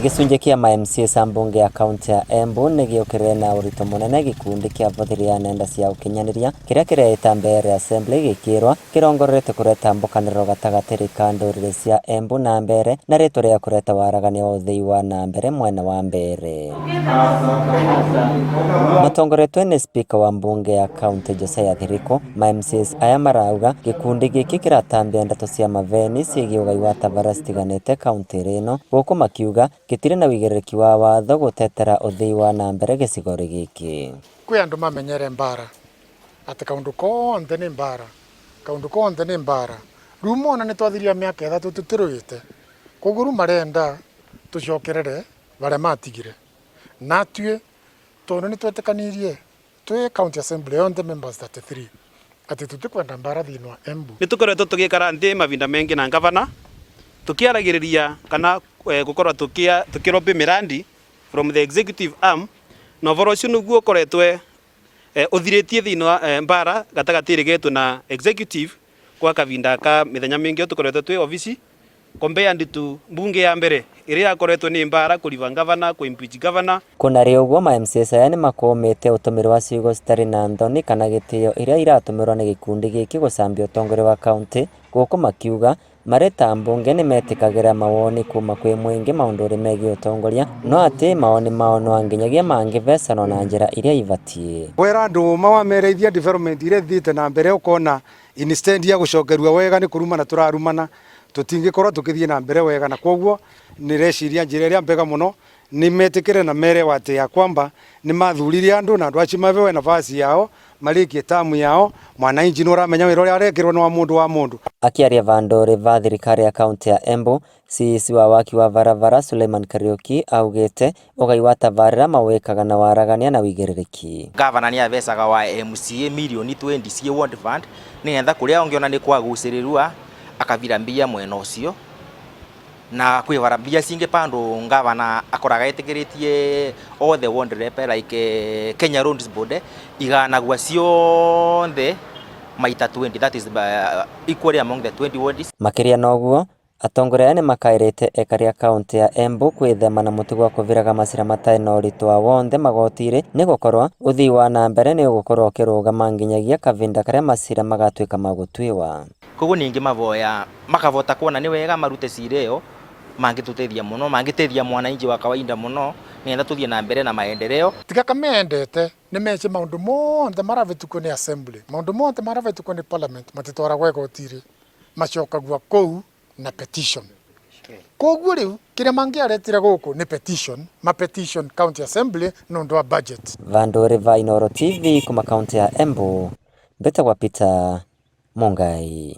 Gĩcunjĩ kĩa ma MCAs a mbunge ya kaunti ya Embu nĩ gĩũkĩrĩre na ũritũ mũnene gĩkundi kĩa bũthĩri ya nenda cia ũkinyanĩria kĩrĩa kĩreĩta Mbeere Assembly gĩkĩrwa kĩrongoretie kũreta mbũkanĩrĩro gatagatĩ ka ndũrĩrĩ cia Embu na Mbeere na rĩtwa rĩa kũreta waragania wa ũthii wa na mbere mwena wa Mbeere. Matongoretwe nĩ spika wa mbunge ya kaunti Josiah Thiriku, ma MCAs aya marauga gĩkundi gĩkĩ kĩratambia ndeto cia maveni ciĩgiĩ ũgai wa tabara citiganĩte kaunti-inĩ ĩno gũkũ makiuga gĩtirĩ na ũigĩrĩrĩki wa watho gũtetera ũthii wa na mbere gĩcigo-inĩ gĩkĩ. Kwĩ andũ mamenyere mbara atĩ kaũndũ konthe nĩ mbara, kaũndũ konthe nĩ mbara. Rĩu mona nĩ twathiria mĩaka ĩthatũ tũtirũĩte, koguo rĩu marenda tũcokerere barĩa matigire. Natuĩ tondũ nĩ twetĩkanirie twĩ county assembly yonthe members 33 atĩ tũtikwenda mbara thĩinĩ wa Embu. Nĩ tũkoretwo tũgĩikara nthĩ mavinda maingĩ na ngavana tũkĩaragĩrĩria kana gũkorwo tũkĩlobby mĩrandi from the executive arm na ũhoro ũcio nĩguo ũkoretwo ũthirĩtie thĩinĩ wa mbara gatagatĩ getũ na executive kwa kavinda ka mĩthenya mĩingĩ tũkoretwo twĩ obici compared to mbunge ya mbere ĩrĩa yakoretwo nĩ mbara kũriba ngavana kũ impeach governor. Kũnarĩ ũguo ma MCAs aya nĩmakũmĩte ũtũmĩri wa ciugo citarĩ na thoni kana gĩtĩo iria iratũmĩrwo nĩ gĩkundi gĩkĩ gũcambia ũtongoria wa kaunti gũkũ makiuga marĩ ta mbunge nĩmetĩkagĩra mawoni kuma kwĩ mũingĩ maũndũ-inĩ megiĩ ũtongoria no atĩ mawoni mao no nginyagia mangĩbecanwo na njĩra iria ibatiĩ. Wera andũ mawamereithia development iria ithiĩte na mbere ũkona instead ya gũcokerua wega nĩ kũrumana tũrarumana tũtingĩkorwo tũkĩthiĩ na mbere wega na koguo nĩreciria njĩra ĩrĩa mbega mũno nĩ metĩkĩre na merewa atĩ ya kwamba nĩ mathurire andũ na andũ acio mabewe nafasi yao marĩkie tamu yao mwananchi nĩ ũramenya wĩra ũrĩa arekĩrwo nĩ wa mũndũ wa mũndũ. Akĩaria vandũ va thirikari ya kaunti ya Embu, CEC wa waki wa barabara Suleiman Kariuki augĩte ũgai wa tabarĩra mawĩkaga na waragania na wĩigĩrĩrĩki. Gavana nĩ abecaga wa MCA mirioni 20 ciĩ ward fund nĩgetha kũrĩa ũngĩona nĩ kwagucĩrĩrua akabira mbia mwena ũcio na kwĩ bara mbia cingĩ bado gavana akoraga etĩkĩrĩtie all the ward rep like Kenya Roads Board iganagua ciothe maita 20, that is equally among the 20 wards. Makĩria na ũguo, atongoria aya nĩmakaĩrĩte ekari a kaunti ya Embu kwĩthema na mũtugo wa kũviraga macira matarĩ na ũritũ wa wonthe magoti-inĩ nĩgũkorwo ũthii wa na mbere nĩ ũgũkorwo ũkĩrũgama nginyagia kavinda karĩa macira magatuĩka ma gũtuĩwa. Koguo ningĩ mavoya makavota kuona nĩ wega marute cira ĩyo mangĩtũteithia mũno, mangĩteithia mwananchi wa kawaida mũno nĩgetha tũthiĩ na mbere na maendeleo. Tiga kamendete nĩ meci maũndũ monthe maravitukwo nĩ assembly, maũndũ monthe maravitukwo nĩ parliament matitwaragwo igoti-rĩ, macokagua kũu na petition. Koguo rĩu kĩrĩa mangĩaretire gũkũ nĩ petition, ma petition county assembly nĩ ũndũ wa budget. Vandũ va Inooro TV kuma kaunti ya Embu, mbĩtagwa Peter Mungai.